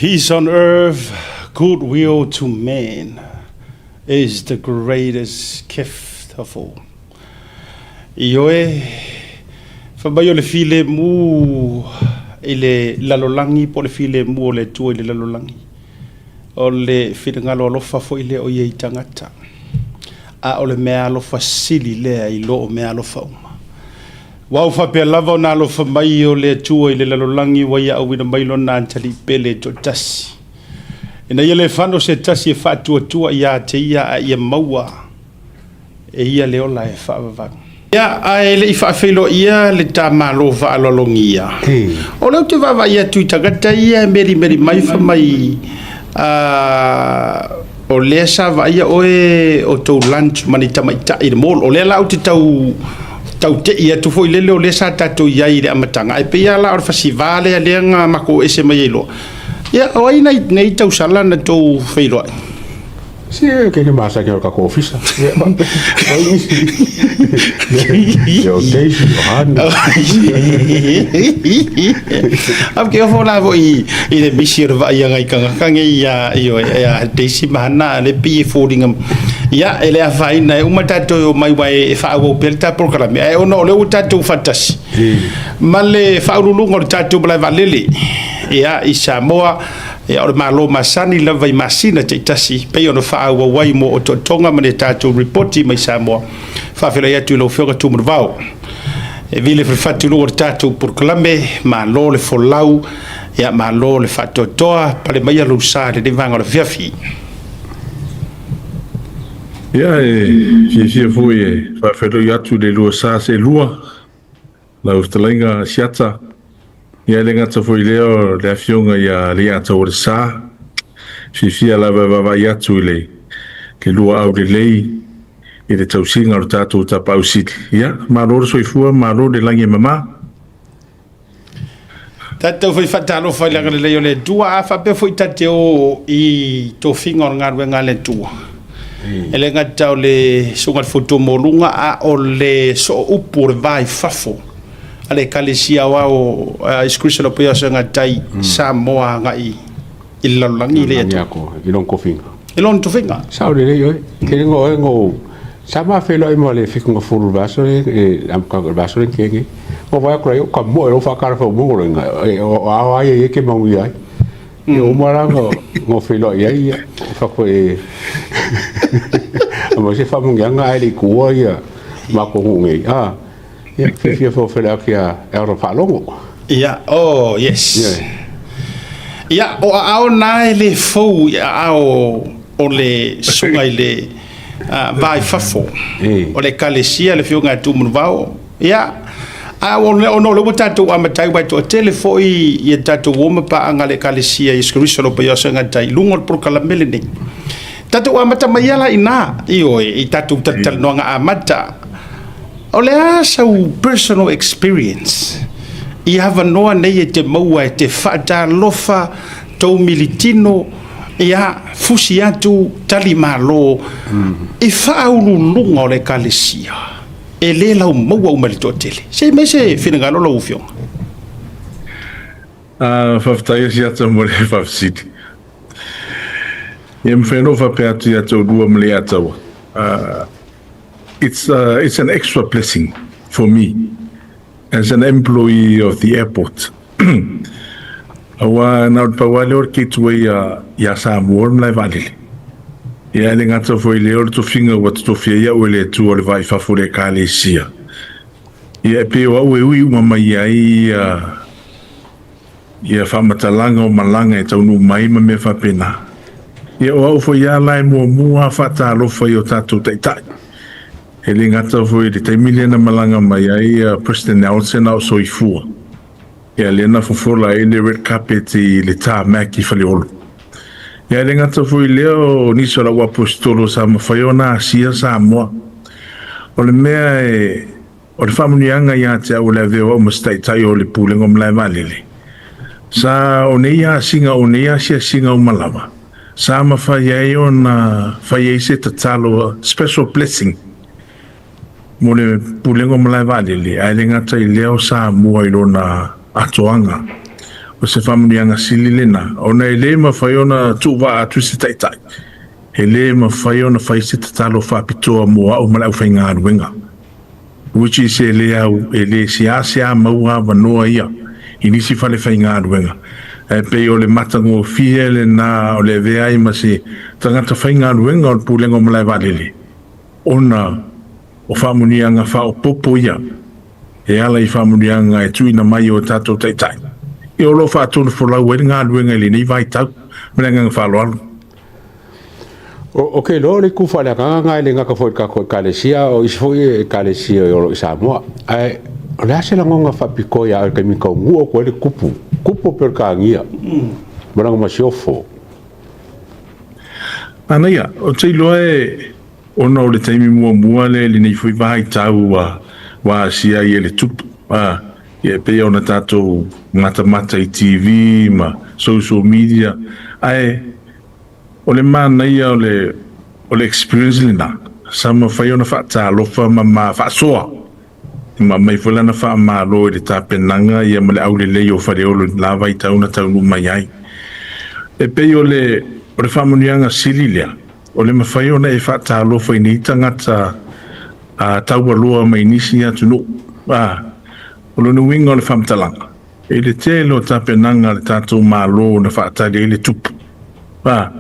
Peace on earth, good will to men is the greatest gift of all. Ioe, fai mai o le filemu i le lalolagi po o le filemu o le Atua i le lalolagi, o le finagalo alofa foi lea o ia i tagata, a o le meaalofa sili lea i lo o meaalofa uma. Ua au faapea lava ona alofa mai o le Atua i le lalolagi ua ia auina mai lona Atalii pele e toatasi, ina ia le fano se tasi e faatuatua ia te ia, a ia maua e ia le ola e faavavau. Ia, ae le i faafeiloaia le ta Malo faaaloalogia, o lea ou te vaavaai atu i tagata ia e melimeli mai fai mai, o lea sa vaaia oe o tou lunch ma ni tamaitai i le mall. O lea la ou te tau tau tei atu foi lele o lea sa tatou i ai i le amataga, ae pei lava la o le fasiva lea lea na matou ese mai ai loa. Ia, o ai nei tausala na tou feiloai? Se ke ke masa ke o ka ofisa. Yo Daisy Johan. Au ke ofo la foi i le misi o le vaaiga i tagata nei ia ioe ia Daisy ma Hana le pei e foliga ia e le afaina e uma tatou e omai aua e faaauau pea le ta polokalame ae ona o lea ua tatou faatasi ma le faauluuluga o le tatou malae vaalele ia i Samoa. Ia, o le Malo masani lava i masina taitasi, pei ona faaauau ai mo otootoga ma ni a tatou ripoti mai Samoa. Faafeiloai atu i lau Afioga Tumanuvao. E vili falefatu i luga o le tatou polokalame, malo le folau, ia malo le faatoatoa, pale maia lou sa i lenei vaega o le afiafi. Ia, e fiafia foi e faafeiloai atu i le lua sa seelua, lau fetalaiga Asiata, ia e le gata foi i lea o le afioga ia Leiataualesa, fiafia lava e vaavaai atu i le lua aulelei i le tausiga o le tatou Tapaau Sili. Ia, malo le soifua, malo le lagi e mama. Tatou fai faatalofa i le agalelei o le Atua, a faapea foi ta te o i tofiga o le galuega a le Atua. E le gata o le susuga i le fautua maualuga, a o le sooupu o le va i fafo a le Ekalesia Aoao a Iesu Keriso o le Aupaia o Seagatai Samoa agai i le lalolagi le Atua. I lona tofiga. I lona tofiga. Sao lelei oe. Ke ngo oe ngo sa ma feiloai ma le 70 le vaiaso le e amataga o le vaiaso le tea nei. Ngo vaai atu la i o ka moe lo whaakara wha mungo lo inga. O ao ai e ke maungi ai. E o uma la ngo ngo feiloai ai ia. Whako e a mo se whamungianga ai le kua ia ma ko ngu ngei. Ah. Ia fiafia fo fele atu ia Elder Faalogo. Ia, oh, yes. Yeah. Ia, o aao na e le fou i aao o le susuga i le va i fafo o le Ekalesia, le Afioga ia Tumanuvao. Ia, a ona o lea ua tatou amata ai, aua e toatele foi ia tatou uo ma paaga a le Ekalesia Iesu Keriso o le Aupaia o Seagatai i luga o le polokalame lenei. Tatou amata mai ia la i ina, ioe, i tatou talatalanoaga amata. O le a sau personal experience i avanoa nei e te maua e te faatalofa tou militino, ia, fusi atu, tali malo i faauluuluga o le Ekalesia e le laumaua uma i le toatele? Se i mai se finagalo lau Afioga. Faafetai Asiata mo le faafesili. Ia mafai ona ou faapea atu ia te oulua ma Leiataua, it's, it's an extra blessing for me as an employee of the airport. Aua na o le pau lava lea o le gateway ia Samoa o le malae vaalele. Ia e le gata foi i lea o le tofiga ua totofia ai au e le Atua o le va i fafo o le Ekalesia. Ia e pei o au e ui uma mai ai ia ia faamatalaga o malaga e taunuu mai ma mea faapena. Ia o au foi lava la e muamua lava faatalofa i o tatou taitai. E le gata foi i le taimi lea na malaga mai ai President Nelson a o soifua, ia lea na fofola ai le red carpet i le tarmac i Faleolo. Ia e le gata foi i lea o nisi o lau aposetolo sa mafai ona asia Samoa. O le mea e O le faamanuiaga ia te au o le avea o au ma se taitai o le Pulega o Malae Vaalele, sa o nei asiga o nei asiasiga uma lava, sa mafai ai ona fai ai se tatalo, special blessing, mo le Pulega o Malae Vaalele, ae le gata i lea o Samoa i lona atoaga. O se faamanuiaga sili lena, ona e le mafai ona tuuvaa atu se taitai, e le mafai ona fai se tatalo faapitoa mo au ma le aufaigaluega, which is e le au, e le seasea maua avanoa ia i nisi falefaigaluega. Ae pei o le matagofie lena o le avea ai ma se tagata faigaluega o le Pulega o Malae Vaalele, ona o faamanuiaga faaopoopo ia e ala i faamanuiaga e tuuina mai e o tatou taitai, ia o lo o faatonufolau ai le galuega i lenei vaitau. Ma le agaga faaaloalo. Ou te iloa o le itu faaleagaga lena e le gata foi i le tatou Ekalesia a o isi foi Ekalesia o lo o i Samoa. Ae o le a se lagona faapitoa ia oe i le taimi e taunuu atu ai le tupu, tupu o Peretania ma lana masiofo? Manaia, ou te iloa e ona o le taimi muamua lea i lenei foi vaitau ua asia ai e le tupu, a, ia e pei ona tatou matamata i TV ma social media, ae o le manaia o le o le experience lena, sa mafai ona faatalofa ma ma faasoa ma aumai foi lana faamalo i le tapenaga ia ma le aulelei o Faleolo i le la vaitau na taunuu mai ai. E pei o le o le faamanuiaga sili lea, o le mafai ona e faatalofa i nei tagata a taualoa mai nisi atunuu. A, o lona uiga o le faamatalaga, i le tele o tapenaga a le tatou Malo na faatali ai le tupu. A,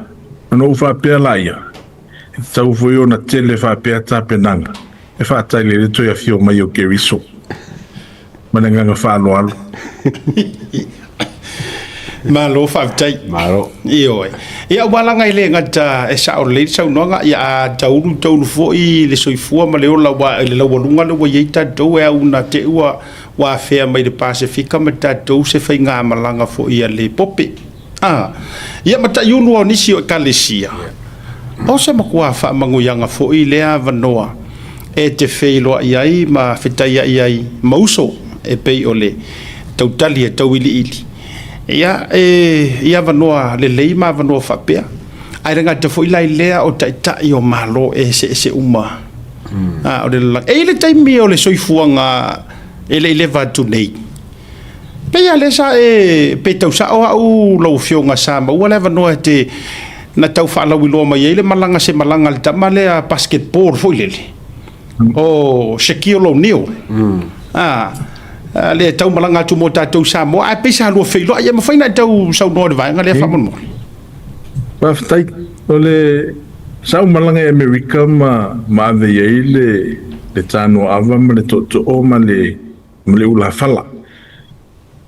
ona ou faapea laia, e tatau foi ona tele faapea tapenaga e faatali ai le toe afio mai o Keriso. Ma le agaga faaaloalo. Malo faafetai. Malo. Ioe. Ia ua laga e le gata e sao lelei le saunoaga, ia a taulu taulu foi le soifua ma le ola aua i le laualuga lea ua i ai tatou e au na te i ua afea mai le Pasefika ma tatou se faigamalaga foi a le Pope. A, ia ma taiulu o nisi o Ekalesia, o se matua faamanuiaga foi lea avanoa e te feiloai ai ma fetaiai ai ma uso e pei o le tautali e tauiliili. Ia, e i avanoa lelei ma avanoa faapea. Ae le gata foi la i lea o taitai o Malo eseese uma o le lalolagi. E i ai le taimi o le soifuaga e le i leva atu nei, Pei lava lea sa e, pe tau sao au lau Afioga sa maua le avanoa e te, na tau faalauiloa mai ai le malaga se malaga a le tama lea basketball foi lele, o Shaquille O'Neal. A, lea e tau malaga atu mo tatou i Samoa, ae pei sa lua feiloai. E mafai ona e tau saunoa i le vaega lea faamolemole? Faafetai. O le, sa ou malaga i Amerika ma, ma ave i ai le, le tanoa ava ma le tootoo ma le, ma le ulafala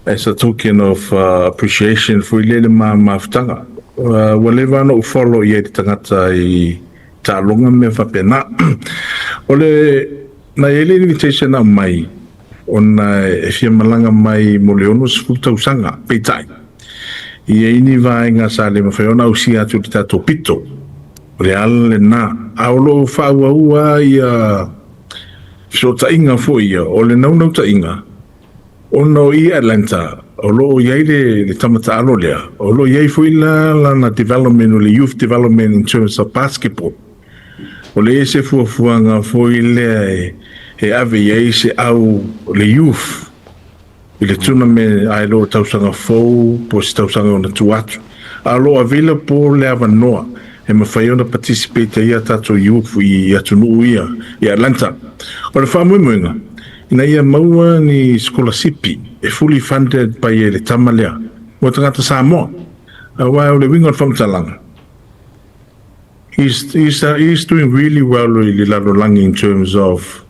as a token of appreciation foi lea i le ma mafutaga. Ua leva ona ou follow i ai le tagata i taaloga ma mea faapena. O le, na i ai le invitation na aumai ona e fia malaga mai mo le 60 tausaga, peitai, e i ai ni vaega sa le mafai ona ausia atu i le tatou pito. O le ala lena, a o lo o faaauau lava ia fesootaiga foi ia, o le naunautaiga, ona o i Atlanta o lo o i ai le, le tama taalo lea, o lo o i ai foi la lana development o le youth development in terms of basketball. O le ese fuafuaga foi lea e, e ave i ai se au o le youth i le tournament ae lo tausaga fou po o se tausaga ona tua atu. A o lo o available le avanoa e mafai ona participate ai a tatou youth i atunuu ia i Atlanta. O le faamoemoega, ina ia maua ni sikolasipi e fully funded by e le tama lea mo tagata Samoa. Aua o le uiga o le faamatalaga, he's, he's, he's doing really well i le lalolagi in terms of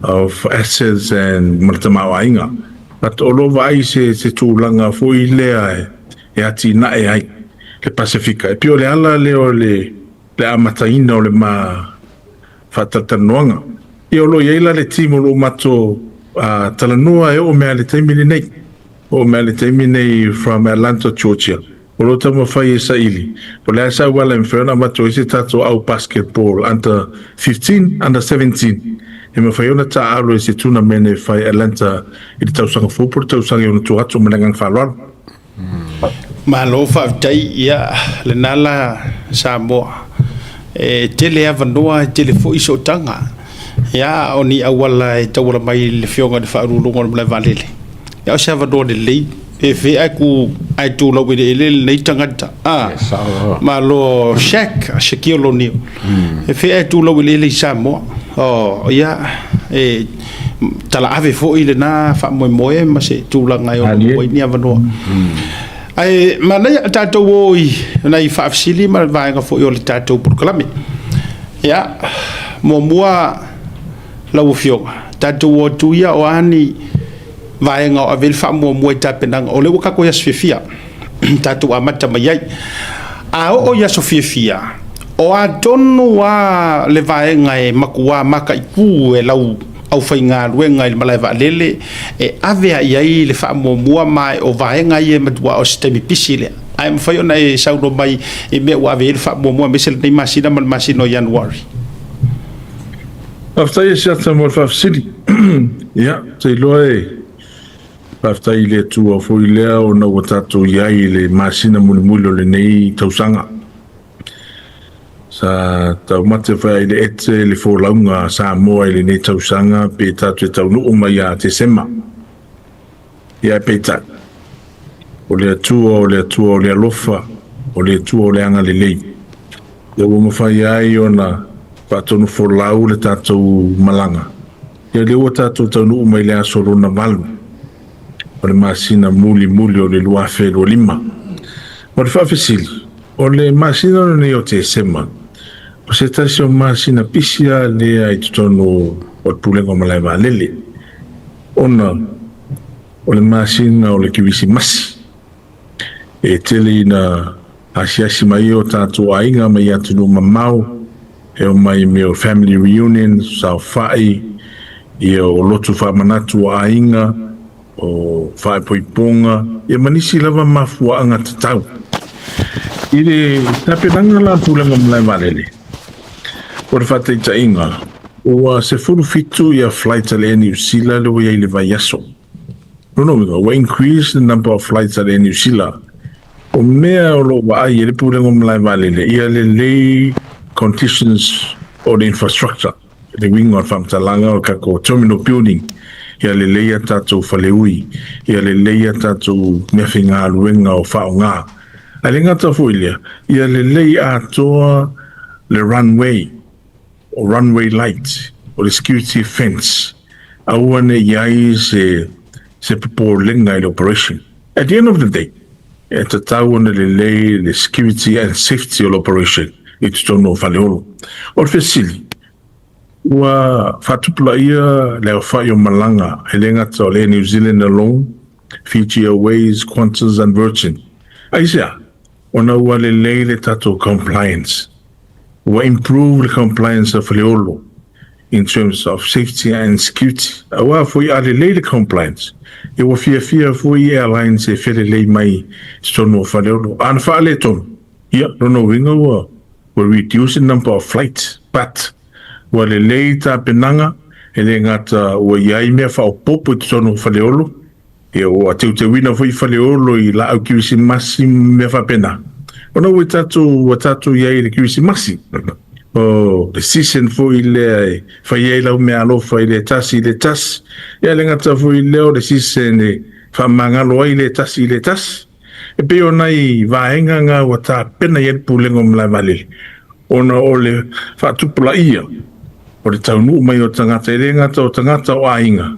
of assets and ma le tamaoaiga, but o lo o vaai se se tulaga foi lea e atinae ai le Pasefika. E pei o le ala lea o le le amataina o le ma faatalatalanoaga. Ia o lo o i ai la le team o lo o matou talanoa e oo mai lava i le taimi lenei, oo mai lava i le taimi lenei from Atlanta, Georgia. O lo o taumafai e saili po o le a se auala e mafai ona avatu ai se tatou au basketball under 15, under 17 e mafai ona taaalo i se tunamene e fai Atlanta i le tausaga fou po o le tausaga e ono tua atu. Ma le agaga faaaloalo. Malo faafetai, ia lena la Samoa e tele avanoa e tele foi sootaga, ia o ni auala e tauala mai i le Afioga i le Faauluuluga o le Malae Vaalele, ia o se avanoa lelei. Fefe ae ku ae tu laueleele lenei tagata a malo Shaq, Shaquille O'Neal, fefe ae tu laueleele i Samoa. Oh ia, e talaave foi lena faamoemoe ma se tulaga e ono maua ai ni avanoa. Ae manaia tatou o i nai faafesili ma le vaega foi o le tatou polokalame. Ia, muamua lau Afioga, tatou o atu ia o a ni vaega o ave i ai le faamuamua i tapenaga, o lea ua tatou i aso fiafia, tatou amata mai ai. A oo i aso fiafia, o a tonu lava le vaega e matua mataitu e lau aufaigaluega i le malae vaalele e ave lava i ai le faamuamua, ma o vaega ia e matua o se taimi pisi lea, ae mafai ona e saunoa mai i mea ua ave i ai le faamuamua aemaise lenei masina ma le masina o Ianuari? Faafetai e Siata mo le faafesili. Ia, ou te iloa e faafetai i le Atua foi lea ona ua tatou i ai i le masina mulimuli o lenei tausaga. Sa taumate foi i le ete le folauga a Samoa i lenei tausaga pe tatou te taunuu mai ia Tesema. Ia ae peitai, o le Atua, o le Atua o le alofa, o le Atua o le agalelei, ia ua mafai ai ona faatonufolau le tatou malaga. Ia lea ua tatou taunuu mai le aso lona 8 o le masina mulimuli o le 2025. O le faafesili, o le masina lenei o Tesema, o se tasi o masina pisi lava lea i totonu o le Pulega o Malae Vaalele, ona o le masina o le Kerisimasi. E tele ina asiasi mai o tatou aiga mai atunuu mamao, e omai i mea o family reunions, saofai, ia o lotu faamanatu o aiga, o faaipoipoga, ia ma nisi lava mafuaaga tatau. I le tapenaga la a Pulega o Malae Vaalele, o le faataitaiga, ua 17 ia flights a le Air New Zealand lea ua i ai i le vaiaso. Lona uiga, ua increase the number of flights a le Air New Zealand. O mea o lo o vaai ai le Pulega o Malae Vaalele, ia lelei conditions o le infrastructure, le uiga o le faamatalaga o le tatou terminal building, ia lelei a tatou faleui, ia lelei a tatou meafaigaluega o faaaoga. Ae le gata foi i lea, ia lelei atoa le runway, o runway light, o le security fence, aua ne i ai se popolega i le operation. At the end of the day, e tatau ona lelei le security and safety o le operation i totonu o Faleolo. O le fesili, ua faatupulaia le aofai o malaga e le gata o le Air New Zealand alone, Fiji Airways, Qantas and Virgin. Aisea? Ona ua lelei le tatou compliance. Ua improve le compliance a Faleolo in terms of safety and security. Aua foi a lelei le compliance, e ua fiafia foi airlines e felelei mai i totonu o Faleolo. A na faaletonu, ia, lona uiga ua reduce the number of flights, but ua lelei tapenaga, e le gata ua i ai mea faaopoopo i totonu o Faleolo, ia ua teuteuina foi Faleolo i laau Kerisimasi ma mea faapena. Ona ua tatou i ai i le Kerisimasi, o le season foi lea e fai ai lau meaalofa i le tasi i le tasi, ia le gata foi lea o le season e faamagalo ai le tasi i le tasi. E pei o nai vaega ngā ua tapena i ai le Pulega o Malae Vaalele, ona o le faatupulaia o le taunuu mai o tagata, e le gata o tagata o aiga,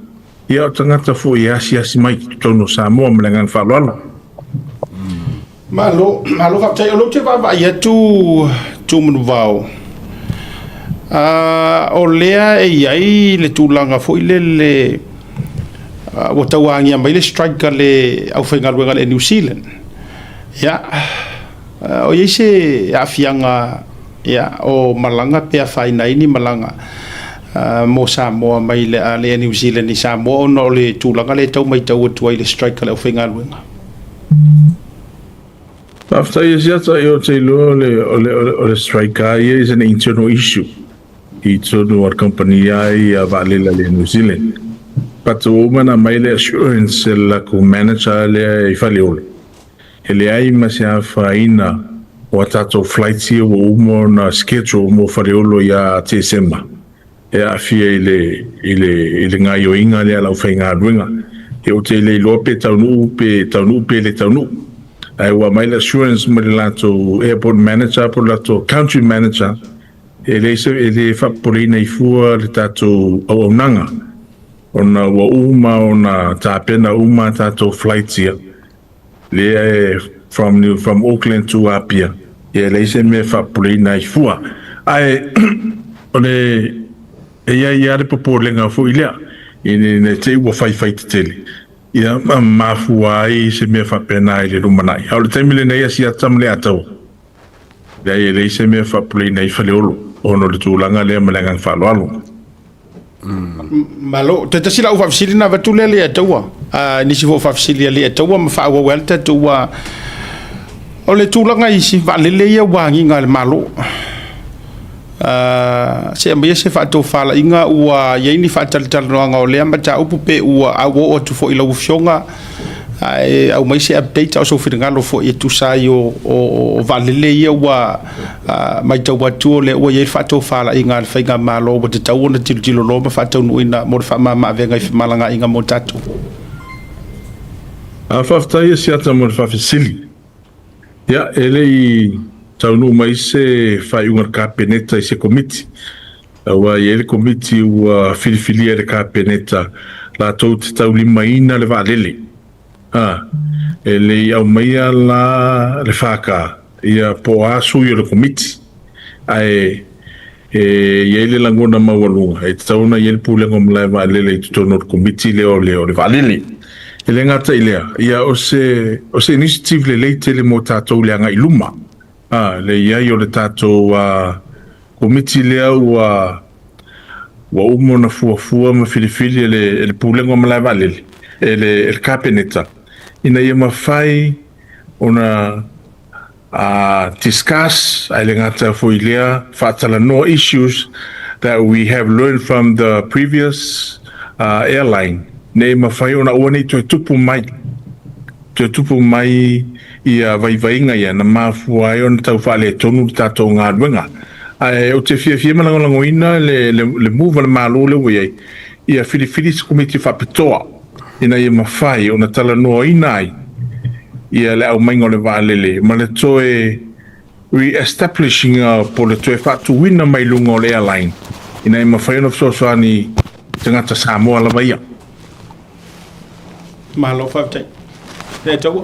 ia o tagata foi e asiasi mai i totonu o Samoa ma le agaga faaaloalo. Malo, malo faafetai. O lea ou te vaavaai atu Tumanuvao, o lea e i ai le tulaga foi lele ua tauagia mai le strike a le aufaigaluega a le Air New Zealand. Ia, o i ai se aafiaga, ia, o malaga pe afaina ai ni malaga mo Samoa mai le Air New Zealand i Samoa ona o le tulaga lea e tau matau atu ai le strike a le aufaigaluega? Faafetai e Siata, ia ou te iloa o le strike lava ia is an internal issue i totonu o le company lava ia vaalele a le Air New Zealand. But ua uma ona aumai le assurance e le latou manager lea i Faleolo, e leai ma se afaina o a tatou flights ia ua uma ona schedule mo Faleolo ia Tesema e aafia i le gaoioiga lea a le aufaigaluega. Ia ou te le iloa pe taunuu pe taunuu pe le taunuu. Ae ua aumai le assurance mai le latou airport manager po o le latou country manager e leai se e le faapopoleina ai fua le tatou auaunaga ona ua uma ona tapena uma a tatou flights ia lea e from New from Auckland to Apia ia e leai se mea e faapopoleina ai fua. Ae o le e i ai lava le popolega foi lea ina ne i te i ua faifai tetele ia ma mafua ai se mea faapena i le lumanai. A o le taimi lenei a Siata ma Leataua, leai e leai se mea e faapopoleina ai Faleolo ona o le tulaga lea ma le agaga faaaloalo. Malo. Toe tasi lau faafesili na avatu lea Leiataua. Nisi foi o faafesili a Leiataua ma faaauau ai le tatou o le tulaga i si vaalele ia ua agiga a le Malo. Se aumaia se faatofalaiga ua i ai ni faatalatalanoaga o lea mataupu pe ua oo atu foi i lau Afioga ae aumai se update a o sou finagalo foi e tusa ai o vaalele ia ua matau atu o lea ua i ai le faatofalaiga a le faigamalo ua tatau ona tilotilo loa ma faataunuuina mo le faamamaavega i femalagaaiga mo tatou. Faafetai e Siata mo le faafesili. Ia, e le i taunuu mai se faaiuga a le Kapeneta i se Komiti, aua e i ai le Komiti ua filifilia e le Kapeneta latou te taulimaina le vaalele. A, e le i aumaia la le FK, ia po o a sui o le Komiti, ae E i ai le lagona maualuga, e tatau ona i ai le Pulega o Malae Vaalele i totonu o le Komiti lea o le o le Vaalele. E le gata i lea, ia o se, o se initiative lelei tele mo tatou i le agai i luma, a, le i ai o le tatou a, Komiti lea ua, ua uma ona fuafua ma filifili e le, e le Pulega o Malae Vaalele, e le, e le Kapeneta, ina ia mafai ona a discuss, ae le gata foi i lea, faatalanoa issues that we have learned from the previous airline ina ia mafai ona aua ne i toe tupu mai, toe tupu mai ia vaivaiga ia na mafua ai ona tau faaletonu le tatou galuega. Ae ou te fiafia ma lagolagoina le, le, le move a le Malo lea ua i ai, ia filifili se komiti faapitoa ina ia mafai ona talanoaina ai ia le aumaiga o le vaalele ma le toe re-establishing po o le toe faatuina mai luga o le airline ina ia mafai ona fesoasoani i tagata Samoa lava ia. Malo faafetai. Le taua.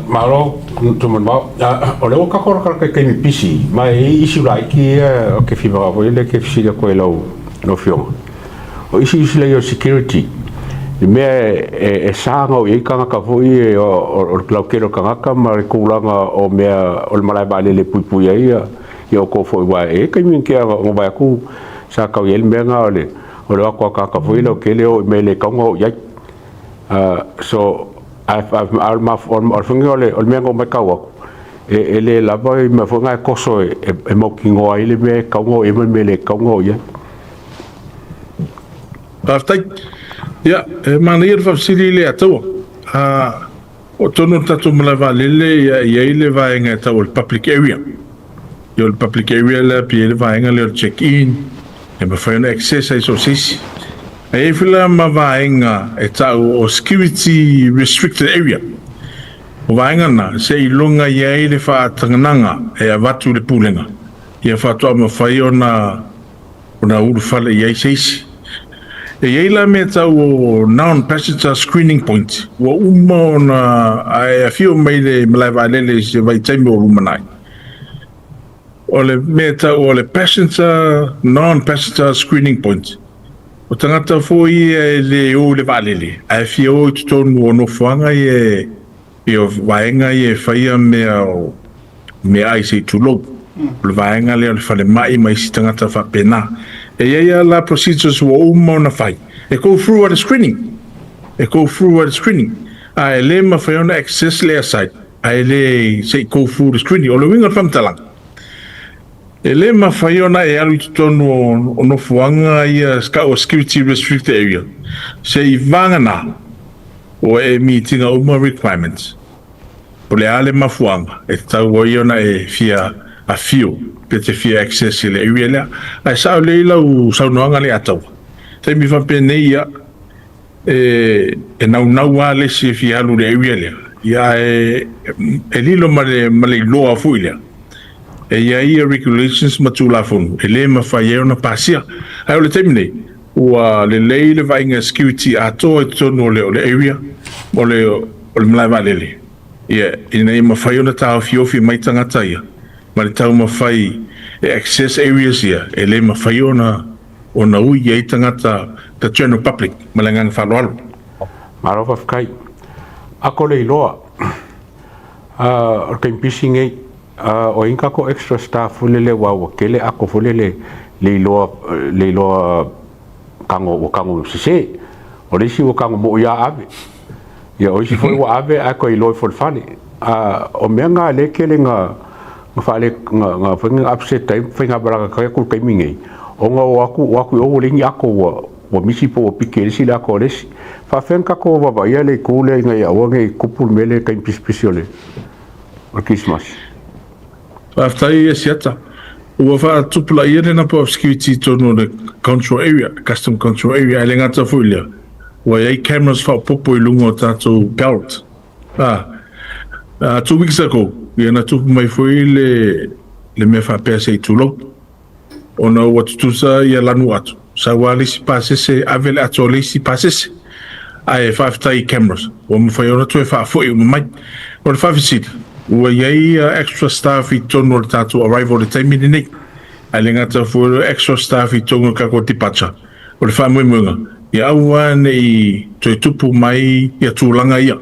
Malo Tumanuvao. O lea ua tatou latalata i taimi pisi, ma e i ai isi laiti ia ou te fia manao foi lea e te fesili atu ai i lau afioga. O isi isi laia o security, i mea e sa ona oo i ai tagata foi ia o le lautele o tagata ma le tulaga o mea o le malae vaalele e puipui ai ia outou foi aua e i ai taimi na tea na vaai atu sa tau i ai le mea lena o le o atu a tagata foi ia lautele o i mea e le tatau ona oo i ai. So, a o le faiga o le mea na ou matau atu, e le lava i mea foi na e toso e mautinoa ai le mea e tatau ona oo i ai ma le mea e le tatau ona oo i ai. Faafetai. Ia, e manaia le faafesili lea a Taua. O totonu o le tatou malae vaalele, ia, e i ai le vaega e tau o le public area. Ia, o le public area lea pe i ai le vaega lea o le check in, e mafai ona access ai so o se isi. E i ai foi la ma vaega e tau o security restricted area. O vaega na, seiloga i ai le faataganaga e avatu i le Pulega, ia faatoa mafai ona ona ulufale i ai se isi. E i ai la mea tau o non-passenger screening point, ua uma ona e afio mai le malae vaalele i se vaitaimi o lumanai. O le mea tau o le passenger, non-passenger screening point, o tagata foi ia e le o i le vaalele, ae fia o i totonu o nofoaga ia e E o vaega ia e faia mea o meaai se i tulou. O le vaega lea o le falemai ma isi tagata faapena. E i ai lava la procedures ua uma ona fai, e go through a le screening. E go through a le screening. A e le mafai ona access le airside ae le se i go through le screening. O le uiga o le faamatalaga, e le mafai ona e alu i totonu o nofoaga ia o security restricted area se i vagana Ua e meet-ina uma requirements. O le a le mafuaaga e tatau ai ona e fia afio pe te fia access i le area lea? Ae sao lelei lau saunoaga lea Taua. Taimi faapenei ia, E, e naunau lava le isi e fia alu i le area lea, ia ae e lilo ma le, ma le iloa foi lea, e i ai ia regulations ma Tulafono e le mafai ai ona pasia. Ae o le taimi nei, ua lelei le vaaiga security atoa i totonu o le, o le area o le, o le malae vaalele, ia, ina ia mafai ona taofiofi mai tagata ia ma le taumafai e access areas ia e le mafai ona ona ui i ai tagata, the general public. Ma le agaga faaaloalo. Malo faafetai. Ako le iloa o le taimi pisi nei, o ai ni tatou extra staff foi lele aua ua tele ako foi lele le iloa le iloa tago ua tago sese. O le isi ua tago moi lava ave. Ia o isi foi ua ave ae toe iloa ifo i le fale. O mea na lea e tele na na faale na na foi na upset ai faigamalaga kai atu i le taimi nei ona o atu o atu i o ua leai ni ato ua ua misi po ua piki e le isi le ato a le isi. Faafefea ona tatou vaavaaia le itu lea ina ia aua ne i tupu le mea lea i le taimi pisipisi o le o le Kerisimasi? Faafetai e Siata. Ua faatupulaia le number of security i totonu o le control area, custom control area, ae le gata foi i lea, ua i ai cameras faaopoopo i luga o tatou belt. 2 weeks ago, ia na tupu mai foi le, le mea faapea se i tulou, ona ua tutusa ia lanu ato, sau lava le isi pasese ave le ato a le isi pasese. Ae faafetai i cameras, ua mafai ona toe faafoi uma mai. O le faafesili, ua i ai extra staff i totonu o le tatou arrival i le taimi lenei, ae le gata foi o le extra staff i totonu o le tatou departure. O le faamoemoega, ia aua ne i toe tupu mai ia tulaga ia,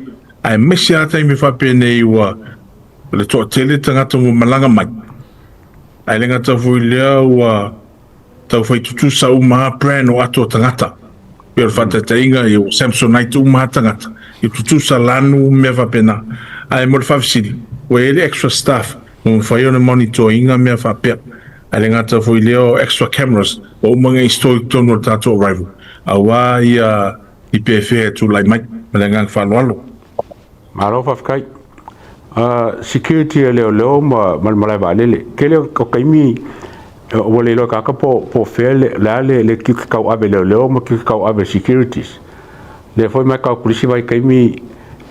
aemaise lava taimi faapenei ua le toatele tagata ua malaga mai, ae le gata foi i lea ua taufai tutusa uma lava brand o ato a tagata. Pei o le faataitaiga, ia ua Samsonite uma lava tagata, ia tutusa lanu ma mea faapena. Ae mo le faafesili, ua i ai le extra staff ua mafai ona monitor ina mea faapea? Ae le gata foi i lea o extra cameras ua uma ona install i totonu o le tatou arrival, aua ia ni pefea e tulai mai. Ma le agaga faaaloalo. Malo faafetai. Security a leoleo ma ma le malae vaalele. Tele o taimi ua le iloa e tagata po po o fea le le a le le tiute tauave leoleo ma tiute tauave securities. Lea foi ma e tau kulisi vaitaimi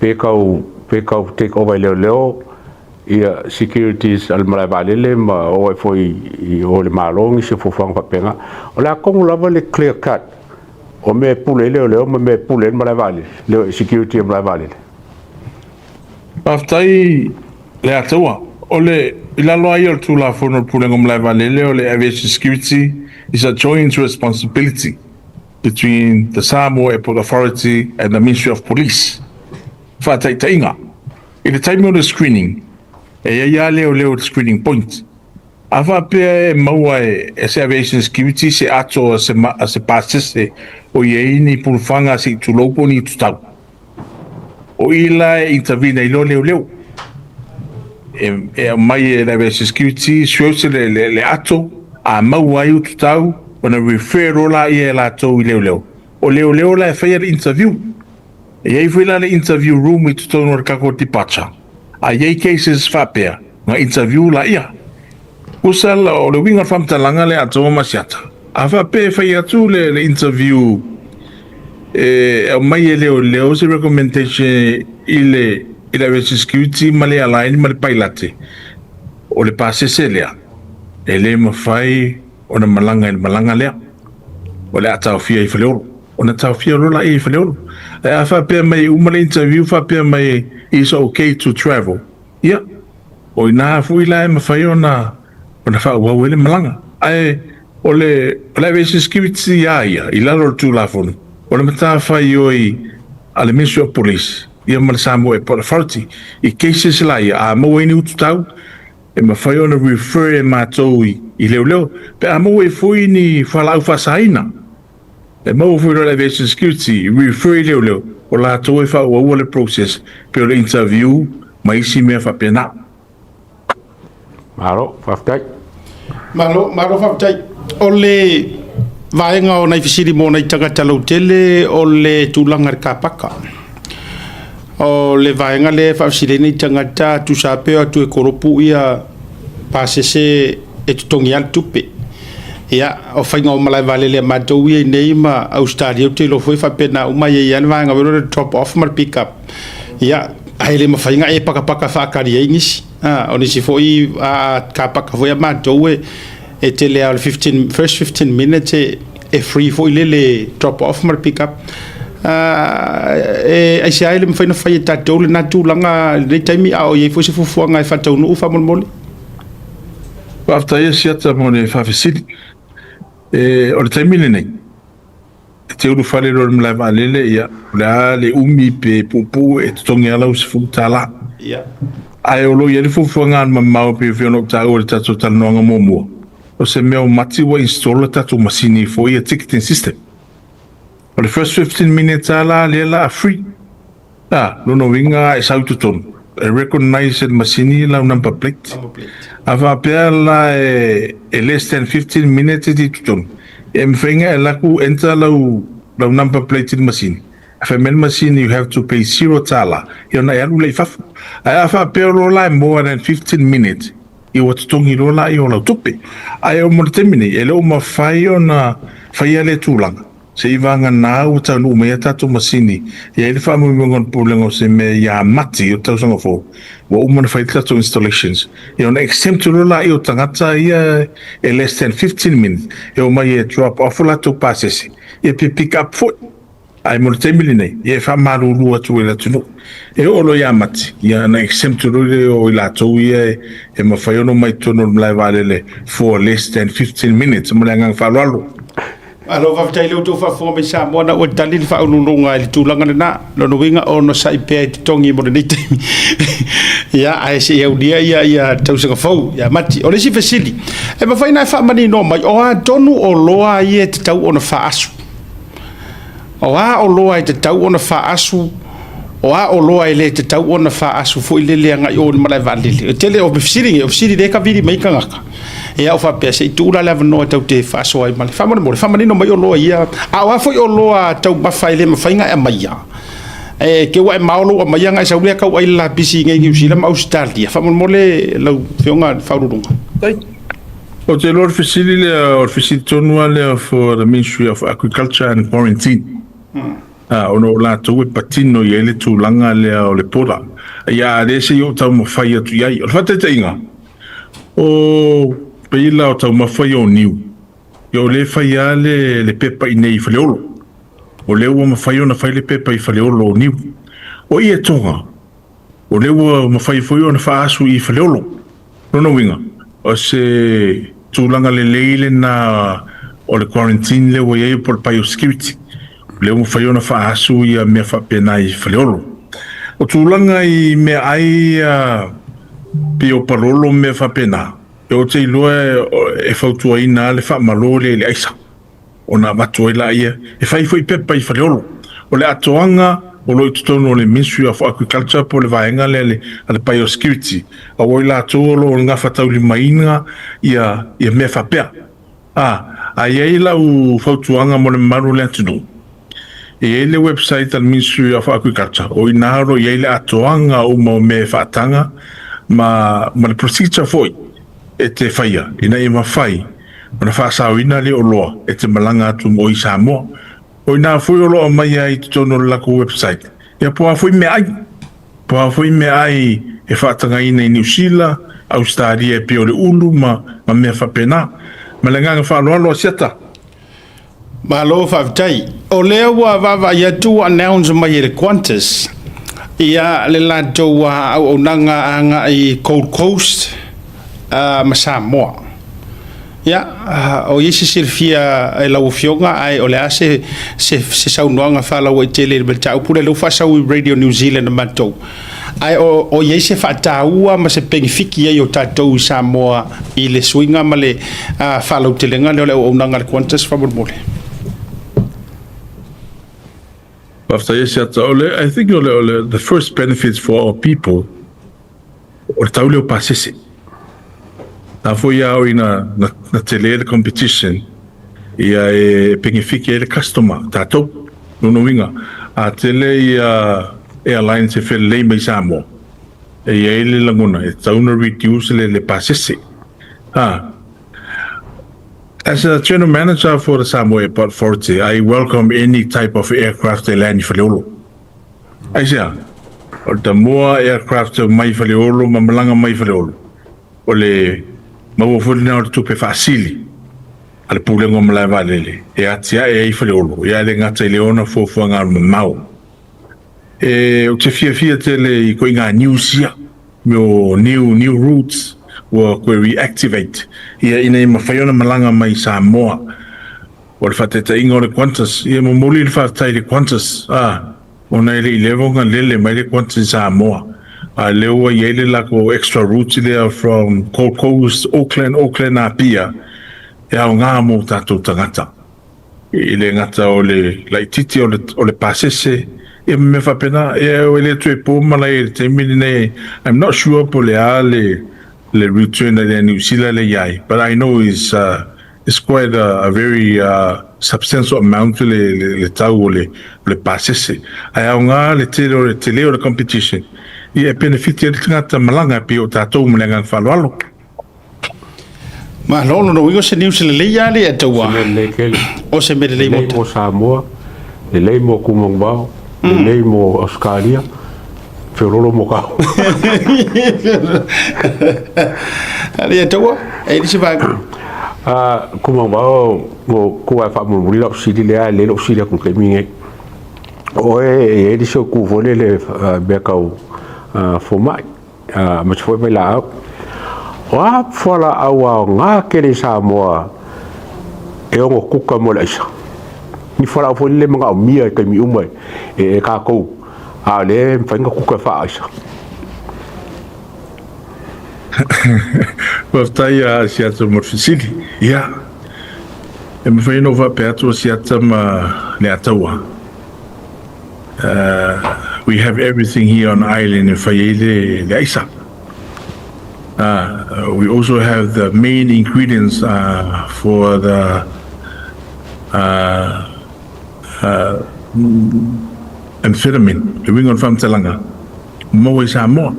pe tau pe tau take over e leoleo ia securities a le malae vaalele ma oo ai foi i o le Malo nisi o fuafuaga faapena. O le a tonu lava le clear cut o mea e pule ai leoleo ma mea e pule ai le malae vaalele, le security a le malae vaalele? Faafetai Leataua. O le, i lalo lava ia o le Tulafono o le Pulega o Malae Vaalele, o le Aviation Security is a joint responsibility between the Samoa Airport Authority and the Ministry of Police. Faataitaiga, i le taimi o le screening, e i ai lava leoleo i le screening point. A faapea e maua e se Aviation Security se ato a se, a se pasese o i ai ni pulufaga se i tulou po o ni tutau, o i la e intervene ai loa leoleo. E, e aumai e le Aviation Security, search le, le, le ato, a maua ai ututau, ona refer loa laia e latou i leoleo. O leoleo la e faia le interview. E i ai foi la le interview room i totonu o le tatou departure. A i ai cases faapea, ona interview laia. Usa la, o le uiga o le faamatalaga lea a Toma Masiata, a faapea e fai atu le, le interview e aumai e leoleo se recommendation i le, i le Aviation Security ma le airline ma le pailate, o le pasese lea, e le mafai ona malaga i le malaga lea. O le a taofia i Faleolo. Ona taofia loa laia i Faleolo. Ae a faapea mai e uma le interview faapea mai is okay to travel, ia, o i ina foi la e mafai ona ona faaauau ai le malaga. Ae o le o le Aviation Security a ia i lalo o le Tulafono, o le matafaioi a le Ministry of Police ia ma le Samoa Airport Authority i cases la ia, a maua ai ni ututau, e mafai ona refer e matou i leoleo pe a maua ai foi ni fualaau faasaina. E maua foi loa le Aviation Security, refer i leoleo, o latou e faaauaua le process pei o le interview ma isi mea faapena. Malo, faafetai. Malo, malo faafetai. O le vaega o nai fesili mo nai tagata lautele o le tulaga i le kapaka. O le vaega lea e faafesili ai nai tagata, tusa lava pe o atu e kolopu ia pasese e totogi lava le tupe. Ia, o faiga o malae vaalele a matou ia i nei ma Ausetalia, ou te iloa foi e faapena uma, e i ai lava le vaega foi lea o le drop off ma le pick up. Ia, ae le mafai ona e pakapaka faatali ai nisi. A, o nisi foi a kapaka foi a matou e e tele lava o le 15, first 15 minutes e, e free foi lele drop off ma le pick up. A, e aisea e le mafai ona fai e tatou lena tulaga i lenei taimi, a o i ai foi se fuafuaga e faataunuu faamolemole? Faafetai e Siata mo le faafesili. E, o le taimi lenei, e te ulufale loa i le malae vaalele, ia, o le a le umi pe puupuu e totogi lava lau $10. Ia. Ae o lo o i ai le fuafuaga alumamao e pei foi ona ou taua i le tatou talanoaga muamua, o se mea o mati ua install le tatou masini foi ia ticketing system. O le first 15 minutes lava la lea la a free. A, lona uiga e sau i totonu, e recognise e le masini lau number plate. A faapea la e less than 15 minutes e te i totonu, e mafai ona e alu atu enter lau lau number plate i le masini, ae fai mai le masini you have to pay $0, ia ona e alu lea i fafo. Ae a faapea o lo la e more than 15 minutes, ia ua totogi loa la o lau tupe. Ae mo le taimi nei, e le o mafai ona faia lea tulaga. Se i vagana ua taunuu mai a tatou masini, e i ai le faamoemoega o le Pulega o se mea ia Mati o le tausaga fou, ua uma ona fai le tatou installations, ia ona exempt loa laia o tagata ia e less than 15 minutes e omai e drop off o latou pasese, ia pe pick up foi. Ae mo le taimi lenei, ia e faamalulu atu ai le atunuu. E oo loa ia Mati, ia ona exempt loa lea o i latou ia e mafai ona omai i totonu o le malae vaalele for less than 15 minutes. Ma le agaga faaaloalo. Malo faafetai i le outou faafofoga mai Samoa na ua tali le faauluuluga i le tulaga lena. Lona uiga onosai pea i totogi mo lenei taimi. Ia, ae se i aulia ia ia tausaga fou ia Mati. O le isi fesili, e mafai ona e faamaninoa mai o a tonu oloa ia e tatau ona faaasu? O a oloa e tatau ona faaasu, o a oloa e le tatau ona faaasu foi lele agai o i le malae vaalele. E tele o fesili nei, o fesili lea e kavili mai tagata. Ia o faapea se i tuu la le avanoa tatou te faasoa ai ma le faamolemole, faamanino mai oloa ia. A o a foi oloa taumafa e le mafai ona e aumaia? E te ua e mao lou aumaia ona e sau lea tau ai le lapisi i nei Niu Sila ma Ausetalia. Faamolemole lau Afioga i le Faauluuluga. Ou te iloa o le fesili lea, o le fesili tonu lava lea for the Ministry of Agriculture and Quarantine. Ona o latou e patino i ai le tulaga lea o le pola. Ia, a lea se i ou taumafai atu i ai. O le faataitaiga, o pei la o taumafa ia o niu, ia o lea e fai lava le, le pepa i nei i Faleolo. O lea ua mafai ona fai le pepa i Faleolo o niu. O ietoga, O lea ua mafai foi ona faaasu i Faleolo. Lona uiga, o se tulaga lelei lena o le quarantine lea ua i ai po o le biosecurity. O lea ua mafai ona faaasu ia mea faapena i Faleolo. O tulaga i meaai ia pei o palolo ma mea faapena, ou te iloa e fautuaina lava le faamalo lea i le aisa. ona avatu ai laia e fai foi pepa i Faleolo. O le atoaga o lo o i totonu o le Ministry of Agriculture po o le vaega lea a le Biosecurity, aua o i latou o lo o gafataulimaina ia mea faapea. A, a i ai lau fautuaga mo le mamalu o le atunuu, e i ai le website a le Ministry of Agriculture, o i ina o lo o i ai le atoaga uma o mea e faataga ma le procedure foi e te faia ina ia mafai ona faasaoina lea oloa e te malaga atu mo i Samoa. O ina foi o lo o aumaia ai i totonu o le latou website, ia po o a foi meaai, po o a foi meaai e faatagaina i Niu Sila, Ausetalia e pei o le ulu ma mea faapena. Ma le agaga faaaloalo, Asiata. Malo faafetai. O lea ua vaavaai atu ua announce mai e le Qantas ia le latou auaunaga agai Gold Coast ma Samoa. Ia, o i ai se silafia e lau Afioga ae o le a se se saunoaga faalauaitele i le mataupu lea, lea ua faasau i Radio New Zealand a matou. Ae o i ai se faataua ma se penefiti ai o tatou i Samoa i le suiga ma le faalautelega lea o le auaunaga a le Qantas faamolemole? Faafetai Asiata. O le, I think o le, o le, the first benefits for our people, o le tau lea o pasese. A foi a o ina na, na tele le competition, ia e penefiti ai le customer, tatou. Lona uiga, a tele ia airlines e felelei mai Samoa, e i ai le lagona e tatau ona reduce le, le pasese. A. As a general manager for the Samoa Airport Authority, I welcome any type of aircraft e land i Faleolo. Aisea? O le tamua aircraft e omai i Faleolo ma malaga mai i Faleolo, o le maua foi lena o le tupe faasili a le Pulega o Malae Vaalele e atiae ai Faleolo, ia e le gata i le ona fuafuaga alumamao. E, ou te fiafia tele i koiga news ia, mea o new, new routes ua toe reactivate, ia ina ia mafai ona malaga mai i Samoa. O le faataitaiga o le Qantas, ia e momoli le faafetai i le Qantas, a, ona e le i leva ona lele mai le Qantas i Samoa, a lea ua i ai le latou extra route lea from Gold Coast, Auckland, Auckland, Apia, e aoga mo tatou tagata. E le gata o le laitiiti o le, o le pasese, ia ma mea faapena. Ia e le toe po malae i le taimi lenei. I'm not sure po o le a le, le return a le Niu Sila lea i ai, but I know is, uh, it's quite a, a very uh, substantial amount le, le, le tau o le, o le pasese. Ae aoga le tele o le tele o le competition, ia e penefiti ai le tagata malaga e pei o tatou ma le agaga faaaloalo. Malo, lona uiga o se news lelei lava lea e taua. Se mea lelei tele. O se mea lelei mo Lelei mo Samoa, lelei mo Kumangvao, lelei mo Ausetalia, feololo mo kau. Lea taua, e le se vaega. Ah, Kumangvao, mo kua e faamulimuli lau fesili lea, e lelei lou fesili atu i le taimi lenei. O oe e i ai nisi o itu foi lele mea tau fomai. aemaise foi vailaau. O a fualaau aoga tele i Samoa e ono kuka mo le aisa? Ni fualaau foi lele e manaomia i taimi uma e tatou, a o lea e mafai ona kuka e faaaisa. Faafetai a Asiata mo le fesili. Ia, e mafai ona ou faapea atu Asiata ma Leataua. We have everything here on island e fai ai le, le aisa. We also have the main ingredients uh, for the uh, uh, amphetamine, le uiga o le faamatalaga, maua i Samoa.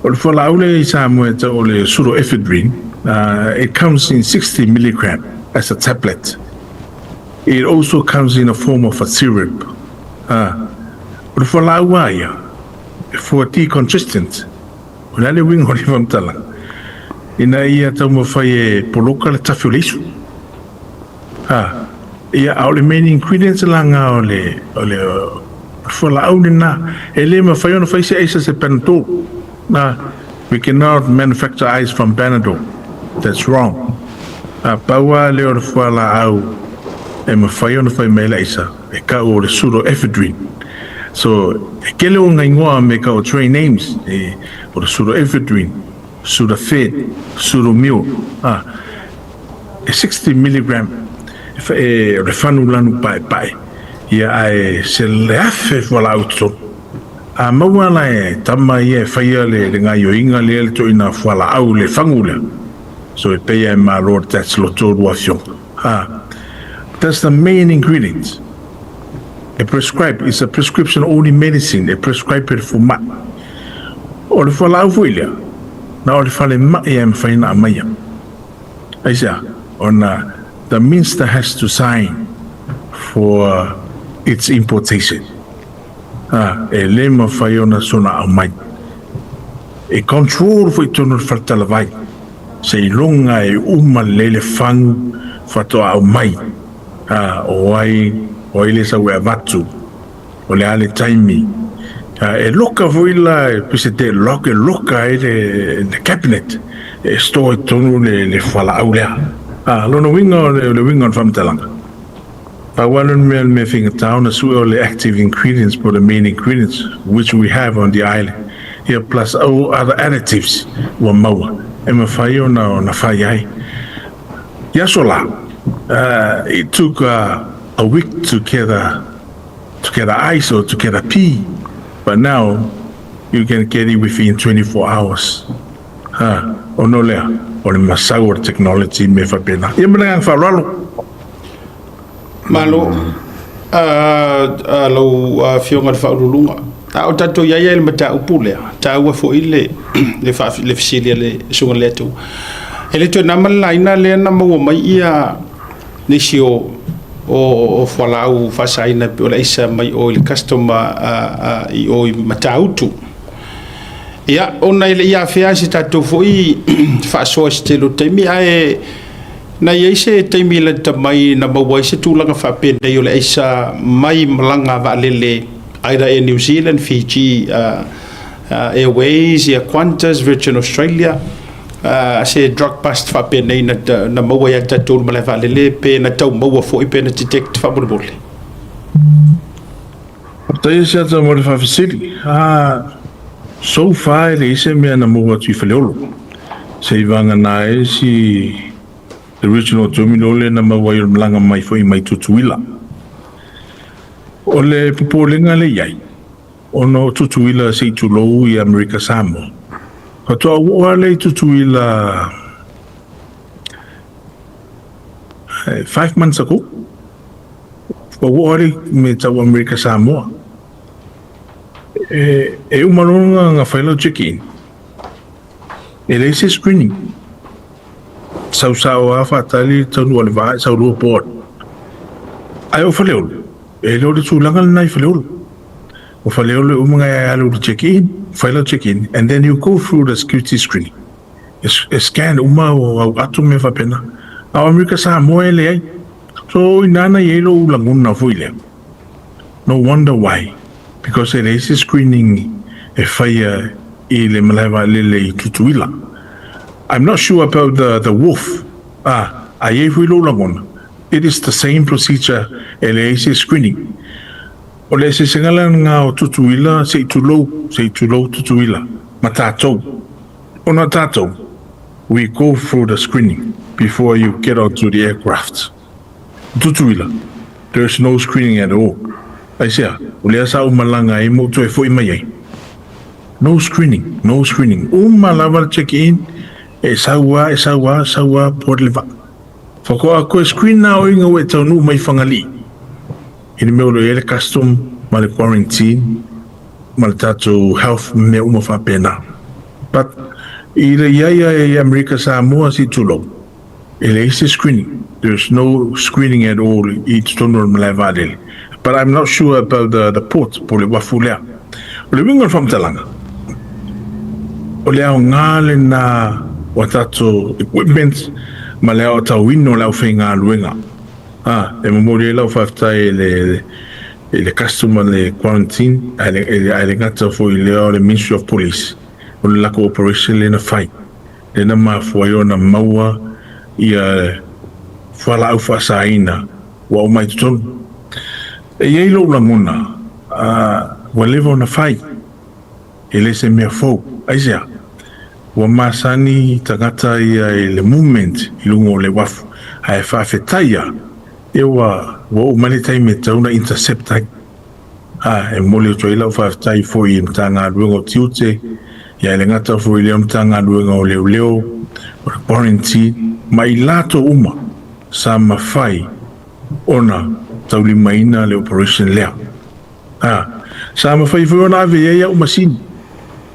O le fualaau lea i Samoa e tau o le pseudoephedrine, uh, it comes in 60 milligram as a tablet. It also comes in a form of a syrup. Ā, o le fualaau a ia, e fua decongestant, o le a le uiga o le faamatalaga, ina ia taumafai e poloka le tafi o le isu. Ā, ia, a o le main ingredients la ngā o le, o le, o le fualaau lena, e le mafai ona fai se aisa se Panadol. Ā, we cannot manufacture ice from Panadol. That's wrong. Ā, pau lava lea o le fualaau e mafai ona fai mai le aisa, e kau o le pseudoephedrine. So, e kele o nga ingoa me kau o trade names, e, o le pseudoephedrine, Sudafed, Sudamil, ā, e 60 milligram, e, e, o le fanulanu paepae, ia ae se le afe fualaau i totonu. A maua la e tama ia e faia le, le gaioiga lea le toina fualaau le fagu lea. So e peia e malo le tax loto lua afioga. A, that's the main ingredient. E prescribe, it's a prescription only medicine, e prescribe e le fomai. O le fualaau foi lea, na o le falemai e mafai ona aumaia. Aisea? Ona the minister has to sign for its importation. Ā, e le mafai ona sona aumai. E control foi tonu le fale talavai, seiloga e uma lelei le fagu faatoa aumai. Ā, o ai, o ai le sau e avatu, o le a le taimi. Ā, e loka foi la, e pei se deadlock e loka ai le, le cabinet, e store i totonu le, le fualaau lea. Ā, lona uiga o le, o le uiga o le faamatalaga. Pau lava le mea le mea faigata ona sue o le active ingredients po o le main ingredients which we have on the island ia plus all other additives ua maua e mafai ona ona fai ai. I aso la, it took a week to get a to get a ice or to get a pea but now you can get it within 24 hours. Ha, ono lea, o le masau o le technology me faapena. Ia ma le agaga faaaloalo. Malo a lau Afioga i le Faauluuluga. A o tatou i ai i le mataupu lea, taua foi le le fesili a le Susuga i le Atua. E le toe na ma le laina lea na maua mai ia nisi o o fualaau faasaina pei o le aisa mai o i le custom i o i Matautu. Ia, ona e le i afea se tatou foi faasoa i se tele o taimi, ae na i ai se taimi lata mai na maua ai se tulaga faapenei o le aisa mai malaga vaalele, either Air New Zealand, Fiji Airways, ia Qantas, Virgin Australia, se drug bust faapenei na maua ia tatou le malae vaalele, pe na tau maua foi, pe na detect faamolemole? Faafetai Asiata mo le faafesili. So far e leai se mea na maua atu i Faleolo. Se i vagana ai si the regional terminal lea na maua ai o le malaga mai foi mai Tutuila. O le popolega lea i ai, ona o Tutuila se i tulou i Amerika Samoa. Faatoa ou oo lava lea i Tutuila 5 months ago. Ua oo lava lea i mea tau Amerika Samoa. E uma loa ona fai lau check-in, e leai se screening. Sau sao lava faatali le taunuu a le vaa e sau loa board. Ae o Faleolo, e le o le tulaga lena i Faleolo. O Faleolo e uma ona e alu i le check-in, fai lau check-in, and then you go through the security screening. E scan uma o au ato ma mea faapena. A o Amerika Samoa e leai. So o ina na i ai lou lagona foi lea. No wonder why. Because e leai se screening e faia i le malae vaalele i Tutuila. I'm not sure about the wolf. A i ai foi lou lagona. It is the same procedure, e leai se screening. O le eseesega lena o Tutuila, se i tulou, se i tulou Tutuila, ma tatou. Ona tatou, we go through the screening before you get onto the aircraft. Tutuila, there is no screening at all. Aisea, o lea sa ou malaga ai ma ou toe foi mai ai. No screening, no screening. Uma lava le check-in, e sau lava, e sau lava, sau lava, board le vaa. Faatoa toe screen na o ina ua e taunuu mai Fagalii, i le mea o lo o i ai le custom ma le quarantine ma le tatou health ma mea uma faapena. But i le i ai i Amerika Samoa, se i tulou, e leai se screening. There is no screening at all i totonu o le malae vaalele. But I'm not sure about the port po o le uafu lea. O le uiga o le faamatalaga, o le aoga lena o a tatou equipment ma le aotauina o le aufaigaluega. E momoli ai lau faafetai i le custom ma le quarantine, ae le gata foi i lea o le Ministry of Police, o le latou operation lea na fai, lea na mafua ai ona maua ia fualaau faasaina ua aumai totonu. E i ai lou lagona, ua leva ona fai, e le se mea fou. Aisea? Ua masani tagata ia i le movement i luga o le uafu, ae faafetai ia ua oo mai le taimi e tatau ona intercept ai. E momoli atu ai lau faafetai foi i Matagaluega o Tiute, ia e le gata foi i lea Matagaluega o Leoleo, o le quarantine, ma i latou uma sa mafai ona taulimaina le operation lea. Sa mafai foi ona ave i ai au masini,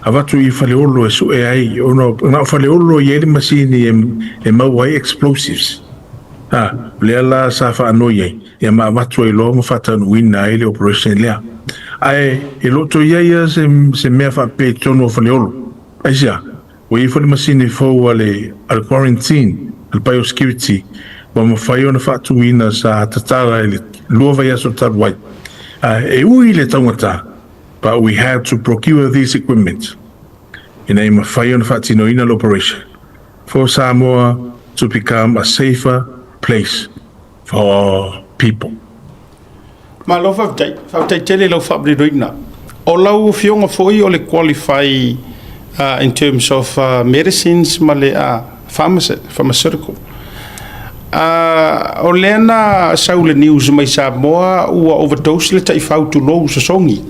avatu i Faleolo e sue ai, ona na o Faleolo e i ai le masini e maua ai explosives. O lea la sa faanoi ai, ia ma avatu ai loa ma faataunuuina ai le operation lea. Ae e le o toe i ai lava se mea faapea i totonu o Faleolo. Aisea? Ua i ai foi le masini fou a le quarantine, a le biosecurity, ua mafai ona faatuina sa tatala i le 2 vaiaso talu ai. E ui i le taugata, but we had to procure this equipment ina ia mafai ona faatinoina le operation for Samoa to become a safer place for our people. Malo faafetai, faafetai tele i lau faamaninoina. O lau afioga foi o le qualify in terms of medicines ma le pharmaceutical. O lea na sau le news mai Samoa ua overdose le taifau, tulou, sosogi.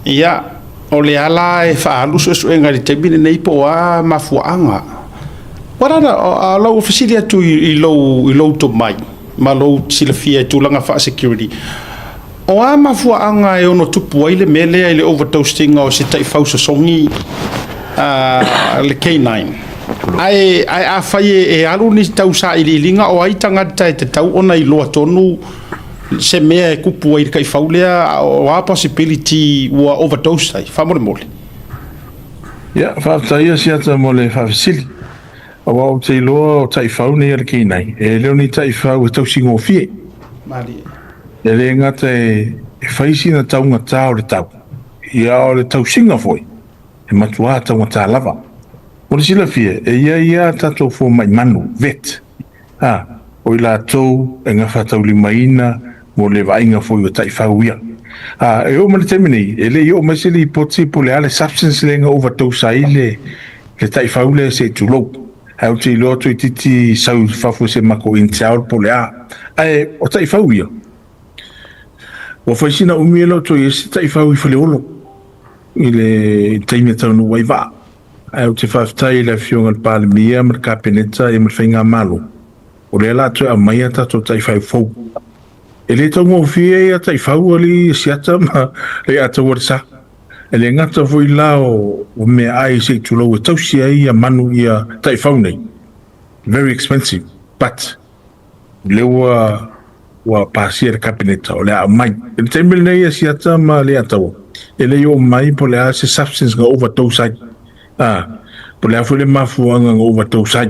Ia, o le ala e faaalu suesuega i le taimi lenei po o a mafuaaga. What are lau fesili atu i lou tomai ma lou silafia i tulaga faa-security. O a mafuaaga e ono tupu ai le mea lea i le overdosing o se taifau sosogi, le K9? Ae ae afai e alu ni tau sailiiliga o ai tagata e tatau ona iloa tonu se mea e tupu ai i le taifau lea, o a possibility ua overdose ai, faamolemole. Ia, faafetai ia Siata mo le faafesili. Aua ou te iloa o taifau nei a le K9, e le o ni taifau e tausigofie. Malie. E le gata e fai sina taugata o le tau, ia a o le tausiga foi, e matuā taugata lava. Mo le silafia, e i ai a tatou fomai manu, vet, a, o i latou e gafataulimaina mo le vaaiga foi o taifau ia. A, e oo mai le taimi nei, e le i oo mai se lipoti po o le a le substance lea na overdose ai le, le taifau lea se i tulou. Ae ou te iloa toeitiiti sau i fafo i se matou intel po o le a. Ae o taifau ia, ua fai sina umi e le o toe i ai se taifau i Faleolo i le taimi e taunuu ai vaa. Ae ou te faafetai i le Afioga i le Palemia ma le Kapeneta ia ma le Faigamalo, o lea o le a toe aumai a tatou taifau fou. E le taugofie ia taifau alii Siata ma Leiataua le Sa. E le gata foi la o meaai se i tulou e tausi ai ia manu ia taifau nei, very expensive, but o lea ua ua pasia e le Kapeneta o le a aumai. I le taimi lenei ia Siata ma Leiataua, e le i oo mai po o le a se substance na overdose ai, a, po o le a foi le mafuaaga na overdose ai,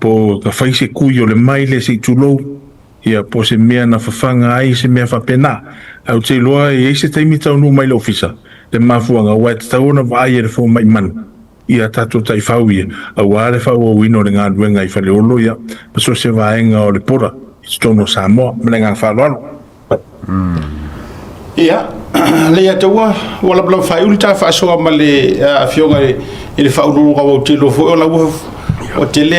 po na fai se kui o le maile se i tulou, ia, po o se mea na fafaga ai, se mea faapena. Ae ou te iloa e i ai se taimi taunuu mai le Ofisa le mafuaaga, aua e tatau ona vaai e le fomai manu ia tatou taifau ia, aua le faaauauina o le galuega i Faleolo ia, ma so o se vaega o le border i totonu o Samoa. Ma le agaga faaaloalo. Ia, Leiataua, ua lamalama faaiu le ta faasoa ma le Afioga i le Faauluuluga Autilo foi, o la ua tele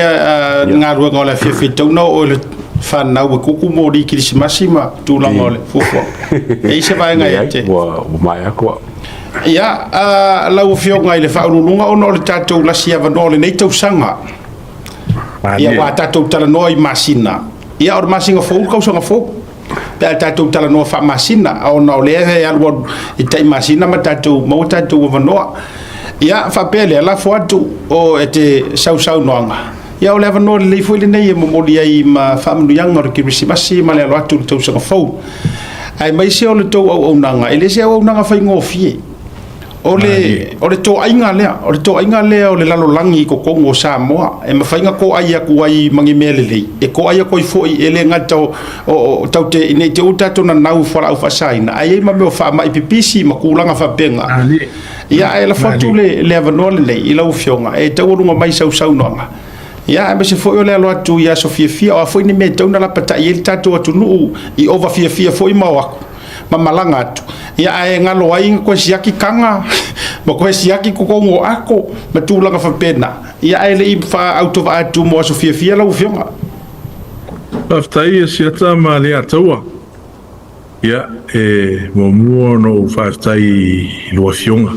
galuega o le afiafi e tatau ona oo i le fanau e kuku moli kerisimasi ma tulaga o le fuafuaga. E i ai se vaega e te... Ua maea atu au. Ia, lau Afioga i le Faauluuluga, ona o le tatou lasi avanoa o lenei tausaga, ia, ua tatou talanoa i masina, ia, o le masina fou le tausaga fou. Pe a tatou talanoa faamasina, ona o lea e alu alu i tai masina ma tatou maua tatou avanoa. Ia, faapea lea, lafo atu o e te sausaunoaga. Ia, o le avanoa lelei foi lenei e momoli ai ma faamanuiaga o le Kerisimasi ma le alo atu i le tausaga fou. Aemaise o le tou auaunaga, e le se auaunaga faigofie. O le, o le toaiga lea, o le toaiga lea o le lalolagi i totonu o Samoa, e mafai ona toai atu ai ma ni mea lelei, e toai atu ai foi, e le gata o, o, o tatou te, ne i te i ua tatou nanau i fualaau faasaina, ae i ai ma mea o faamai pipisi ma tulaga faapena. Ia, ae lafo atu le, le avanoa lenei i lau Afioga e taualuga mai sau saunoaga. Ia, aemaise foi o le alo atu i aso fiafia, o a foi ni mea e tatau ona lapatai ai le tatou atunuu i ova fiafia foi ma o atu ma malaga atu, ia ae galo ai na toe siaki taga ma toe siaki totonu o ato ma tulaga faapena, ia ae le i faautovaa atu mo aso fiafia lau Afioga. Faafetai e Siata ma Leiataua. Ia, e muamua ona ou faafetai i lua Afioga,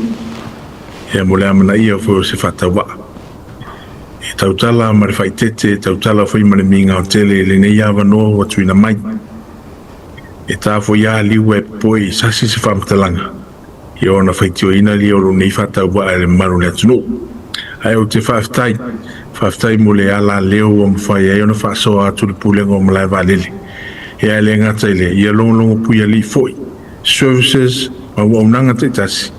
ia mo le amanaia foi o se faatauvaa. E tautala ma le faaeteete, e tautala foi ma le migao tele i lenei avanoa ua tuuina mai. E ta foi a liu e popoe i sasi se faamatalaga, ia ona faitioina lia o lou nei faatauvaa i le mamalu o le atunuu. Ae ou te faafetai, faafetai mo le alaleo ua mafai ai ona faasoa atu le Pulega o Malae Vaalele. Ia e le gata i lea, ia logologo puialii foi, services ma auaunaga taitasi,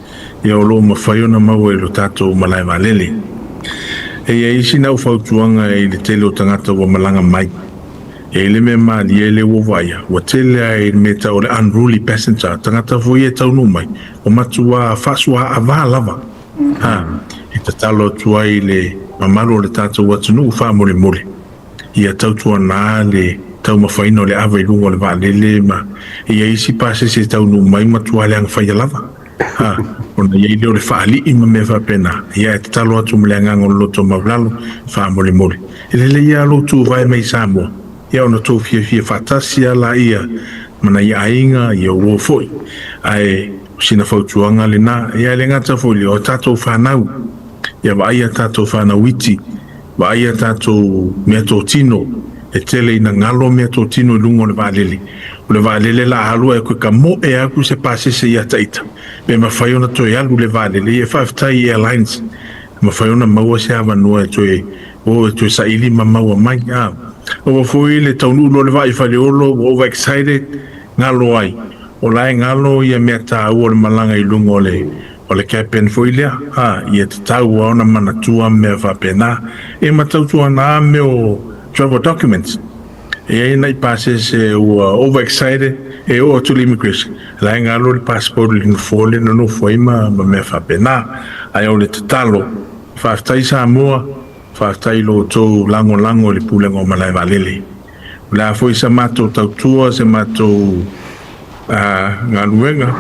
ia o lo o mafai ona maua i lo tatou malae vaalele. E i ai sina au fautuaga i le tele o tagata ua malaga mai. E i ai le mea malie lea ua vaaia, ua tele lava i le mea e tau o le unruly passenger, tagata foi ia e taunuu mai, ua matua faasuaava lava. Ha, e tatalo atu ai i le mamalu o le tatou atunuu faamolemole, ia tautuana le taumafaina o le ava i luga o le vaalele ma e i ai isi pasese e taunuu mai matua leaga faia lava. Ha, ona i ai lea o le faalii ma mea faapena, ia e tatalo atu ma le agaga o le loto maualalo, faamolemole. E lelei lava lou tuvae mai i Samoa, ia ona tou fiafia faatasi lava laia ma nai aiga, ia uo foi. Ae o sina fautuaga lena, ia e le gata foi i lea, o a tatou fanau, ia vaai a tatou fanau iti, vaai a tatou meatotino, e tele ina galo meatotino i luga o le vaalele. O le vaalele la alu ae koe kamoe atu se pasese ia ta ita, pe mafai ona toe alu le vaalele. Ia faafetai i airlines. mafai ona maua se avanoa e toe o e toe saili ma maua mai. A ua foi le taunuu loa le vaa i Faleolo ua over excited galo ai. O la e galo ia mea taua o le malaga i luga o le o le cabin foi lea, a ia tatau lava ona manatua mea faapena. E matautuana mea o travel documents. E i ai nai pasese ua over excited e oo atu i le immigration, la e galo le passport i le nofoa lea na nofo ai ma mea faapena. Ae o le tatalo, faafetai Samoa, faafetai i lo outou lagolago i le Pulega o Malae Vaalele. O le a foi sa matou tautua, se matou galuega,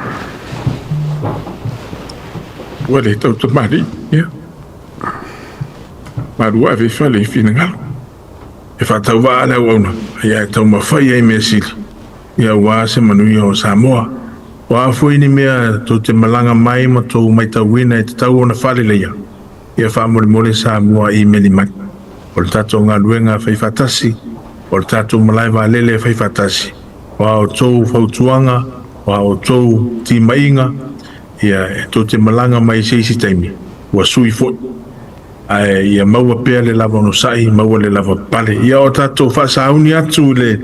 ua le tautamalii, ia, malu ave i fale i finagalo. E faatauvaa le auauna, ia e taumafai ai mea sili, ia aua se manuia o Samoa. O a foi ni mea tou te malaga mai ma tou matauina e tatau ona faaleleia, ia faamolemole Samoa imeli mai. O le tatou galuega e fai faatasi, o le tatou malae vaalele e fai faatasi. O a outou fautuaga, o a outou timaiga, ia e tou te malaga mai i se isi taimi, ua sui foi. Ae ia maua pea le lava onosai, maua le lava pale. Ia o tatou faasauni atu i le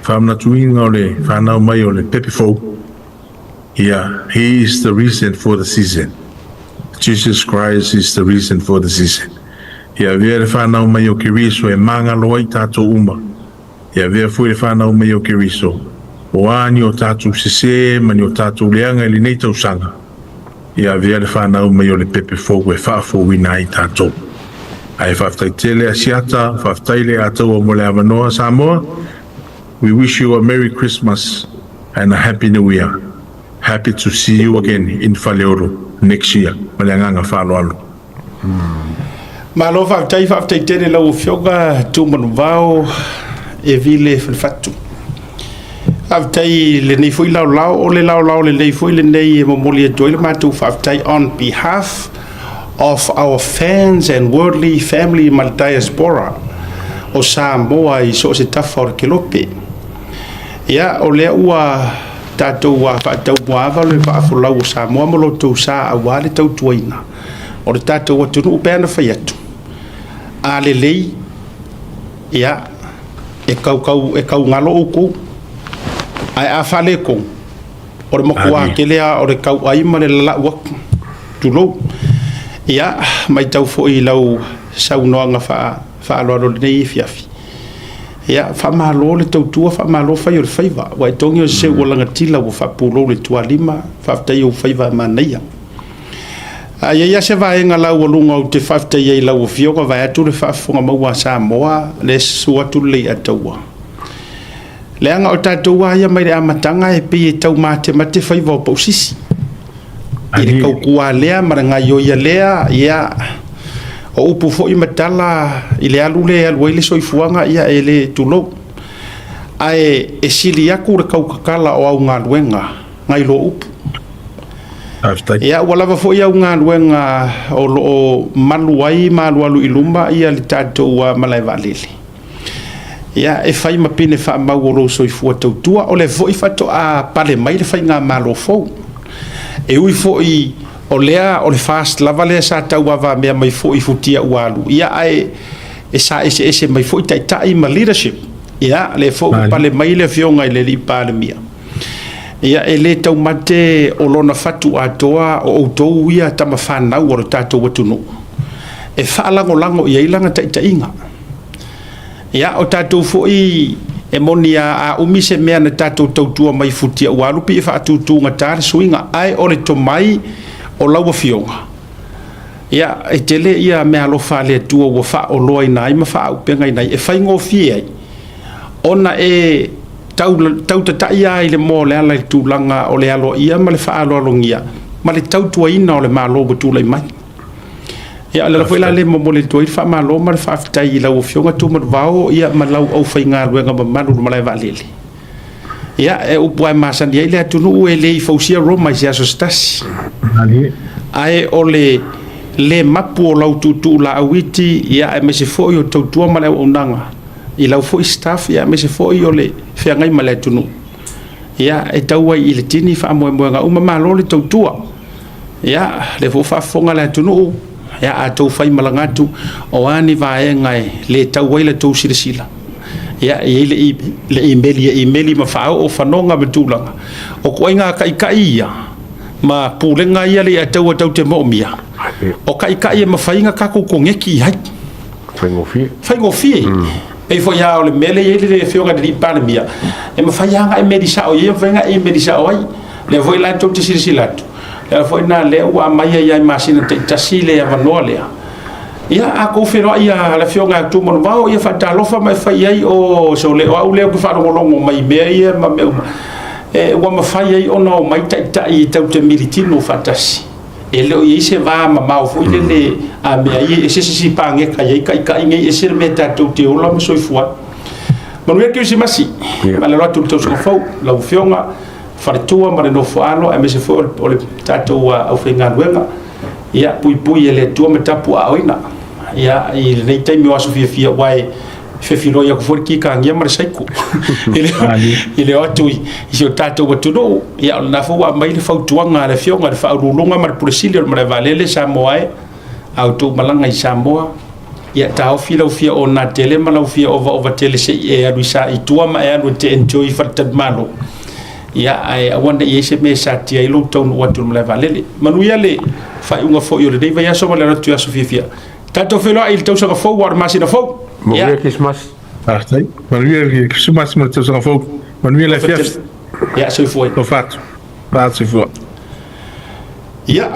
faamanatuina o le fanau mai o le pepe fou. Ia, He is the reason for the season. Jesus Christ is the reason for the season. Ia avea le fanau mai o Keriso e magalo ai tatou uma. Ia avea foi le fanau mai o Keriso, o a ni o tatou sesē ma ni o tatou leaga i lenei tausaga. Ia avea le fanau mai o le pepe fou e faafouina ai tatou. Ae faafetai tele Asiata, faafetai le Ataua mo le avanoa Samoa. We wish you a Merry Christmas and a Happy New Year. Happy to see you again in Faleolo next year. Ma le agaga faaaloalo. Malo faafetai, faafetai tele lau Afioga Tumanuvao e Vile Falefatu. Faafetai i lenei foi laolao, o le laolao lelei foi lenei e momoli atu ai le matou faafetai on behalf of our fans and worldly family ma le diaspora o Samoa i so o se tafa o le kelope. Ia, o lea ua tatou faataumuaava le vaafolau o Samoa ma lo outou sa aua le tautuaina o le tatou atunuu pe ana fai atu. A lelei, ia, e kaukau, e kaugalo outou. Ae a faaletonu, o le matua tele lava o le tauai ma le lalau atu, tulou. Ia, matau foi i lau saunoaga faaaloalo i lenei afiafi. Ia, faamalo le tautua, faamalo fai o le faiva. Ua e togi o se seu ua lagatila ua faapulou le tualima, faafetai ou faiva e manaia. A i ai lava se vaega laualuga ou te faafetai ai i lau Afioga, vaeatu le faafofoga maua a Samoa, le susu atu le Leiataua. Leaga o tatou lava ia mai le amataga e pei e tau matemate faiva o Pausisi. I le tautua lea ma le gaioia lea, ia, o upu foi ma tala i le alu lea e alu ai le soifuaga, ia e le tulou. Ae e sili atu le tautatala o au galuega nai lo upu. Ia, ua lava foi au galuega o lo o malu ai ma alualu i luma ia le tatou malae vaalele. Ia, e fai ma pine faamau o lou soifua tautua. O lea foi faatoa pale mai le faigamalo fou. E ui foi o lea o le FAST lava lea sa tauavamea mai foi i futia ua alu, ia, ae e sa eseese mai foi taitai ma leadership. Ia, lea foi ua pale mai le Afioga i le alii Palemia. Ia, e le taumate o lona fatu atoa o outou ia tama fanau o le tatou atunuu e faalagolago i ai lana taitaiga. Ia, o tatou foi e moni a umi se mea na tatou tautua mai futia ua alu pei e faatutugata le suiga, ae o le tomai o lau Afioga, ia, e tele ia meaalofa a le Atua ua faaoloaina ai ma faaaupegaina ai e faigofie ai ona e tautatai lava i le moa o le ala i le tulaga o le aloaia ma le faaaloalogia ma le tautuaina o le Malo ua tulai mai. Ia, o le ala foi la lea e momoli atu ai le faamalo ma le faafetai i lau Afioga Tumanuvao, ia, ma lau aufaigaluega mamalu i le malae vaalele. Ia, e upu lava e masani ai le atunuu, e le i fausia Roma i se aso se tasi. Ae o le le mapu o lau tuutuu laau iti, ia, aemaise foi o tautua ma le auaunaga i lau foi staff, ia, aemaise foi o le feagai ma le atunuu. Ia, e tau ai i le tini faamoemoega uma, malo le tautua. Ia, lea foi ua faafofoga le atunuu, Ia, a outou faimalaga atu, o a ni vaega e le tau ai la outou silasila, ia, e i ai le, le imeli e imeli ma faaoo fanoga ma tulaga. O ituaiga taitai ia ma pulega ia le ataua tatou te moomia, o taitai e mafai ona tatou koneti i ai. Faigofie. Faigofie. Pei foi lava o le mea lea e i ai le Afioga i le Palemia, e mafai lava ona e meli sao i ai, e mafai ona e meli sao ai. Lea foi la tou te silasila atu, lea foi na lea ua aumai ai i masina taitasi le avanoa lea. Ia, a tou feiloai ia le Afioga ia Tumanuvao, ia faatalofa ma e fai i ai, o sole, o au lea ou te faalogologo mai i mea ia ma mea uma. E, ua mafai ai ona omai taitai tatou te militino faatasi. E le o i ai se va mamao foi lele a mea ia ese se isi paneta e i ai taitai nei, ese le mea tatou te ola ma soifua ai. Manuia le Kerisimasi, ma le alo atu i le tausaga fou, lau Afioga, faletua ma le nofo alo, aemaise foi o le tatou aufaigaluega. Ia, puipui e le Atua ma tapuaaoina. Ia, i lenei taimi o aso fiafia, aua e fefiloi atu foi le kikagia ma le saiko i le o atu i si o tatou atunuu. Ia, o lena foi ua aumai le fautuaga a le Afioga i le Faauluuluga ma le Pule Sili o le Malae Vaalele, Samoa e, a outou malaga i Samoa, ia taofi lau fia onatele ma lau fia ovaova tele se i e alu i tua ma e alu e te enjoy i faletalimalo. Ia, ae aua ne i i ai se mea e satia ai lou taunuu atu i le malae vaalele. Manuia le faaiuga foi o lenei vaiaso ma le alo atu i aso fiafia. Tatou feiloai i le tausaga fou aua o le masina fou. Manuia Kerisimasi. Faafetai. Manuia le Kerisimasi ma le tausaga fou. Manuia le afiafi. Ia, soifua. Alofa atu. Soifua. Ia,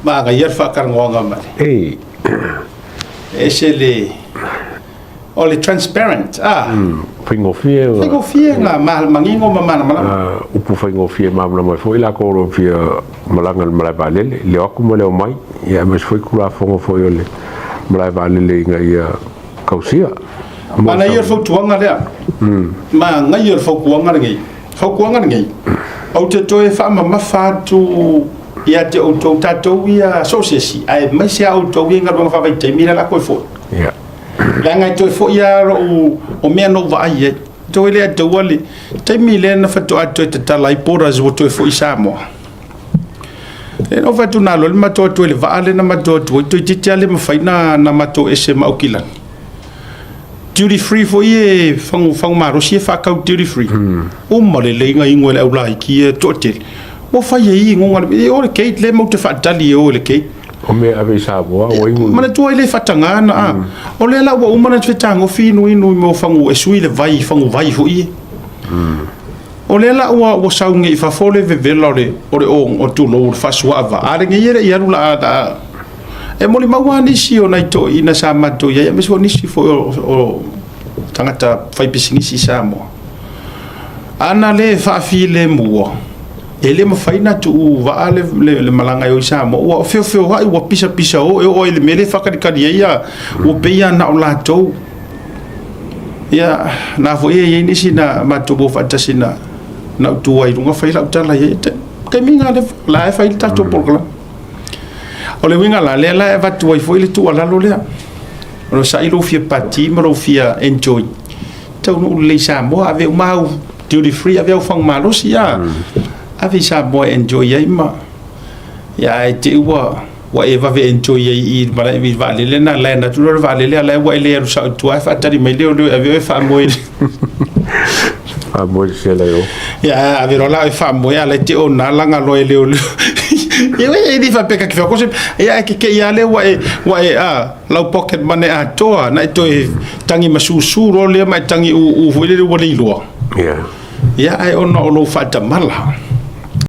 manaia le faatalanoaga ma le. Ei. Ese le o le transparent, ah. Faigofie. Faigofie na manino ma malamalama. Upu faigofie malamalama ai foi lakou o lo o fia malaga i le malae vaalele, le o atu ma le omai, ia aemaise foi Tulafono foi o le malae vaalele ina ia tausia. Manaia le fautuaga lea. Manaia le fautuaga lenei. Fautuaga lenei, ou te toe faamamafa atu ia te outou tatou ia so o se isi, aemaise lava outou ia i galuega faavaitaimi lea o le a toe foi. Ia. Leaga e toe foi lava lou, o mea na ou vaai i ai. Toe le ataua le taimi lea na faatoa toe tatala ai borders ua toe foi i Samoa. Lea na ou fai atu na alu ai le matou atu i le vaa lea na matou atu ai, toeitiiti lava le mafai na matou ese ma Aukilani. Duty free foi e fagu, fagu malosi e faatau duty free. Uma lelei na inu e le aulaiti ia toatele. Ua fai e i inuga le, e o le gate lea matou te faatali e o i le gate. O mea ave i Samoa, ua inu. Manatua ai le faataga na, a. O lea la ua uma ona fetagofi inu inu i mea o fagu e sui le vai i fagu vai foi ia. O lea la ua ua sau nei i fafo le vevela o le o le o tulou o le faasuaava, a lenei e le i alu la a e molimau lava nisi o nai toeaiina sa matou i ai, aemaise foi nisi foi o tagata faipisinisi i Samoa. Ana le faafilemu, e le mafai ona tuu vaa le, le, le malaga e o i Samoa. Ua feofeoai, ua pisapisa o e oo ai i le mea lea e faakalikali ai, ia, ua pei lava na o latou. Ia, na foi e i ai nisi na matou o faatasi na, na ou tu ai i luga fai lau tala i ai. Taimi na le, la e fai le tatou polokalame. O le uiga la, lea la e avatu ai foi le tuualalo lea. O lo sa'i lou fia pati ma lou fia enjoy. Taunuu lelei i Samoa, ave uma au duty free, ave au fagu malosi, ia. Ave i Samoa e enjoy ai ma... Ia, ae te i ua ua e vave enjoy ai i malae i le vaalele na land atu loa le vaalele, a la ua e le alu sao i tua, ae faatali mai leo leo e ave oe e faamoe. Faamoe le sela i o. Ia, ave loa la e faamoe, a la e te o na laga loa e leo leo. Ia, e le faapea ka te whakose, ia, e ke ke ia lea ua e, ua e, a, lau pocket money atoa, na e toe tangi ma susu loa lea ma e tangi uu foi lele ua leiloa. Ia. Ia, ae ona o lou faatamala.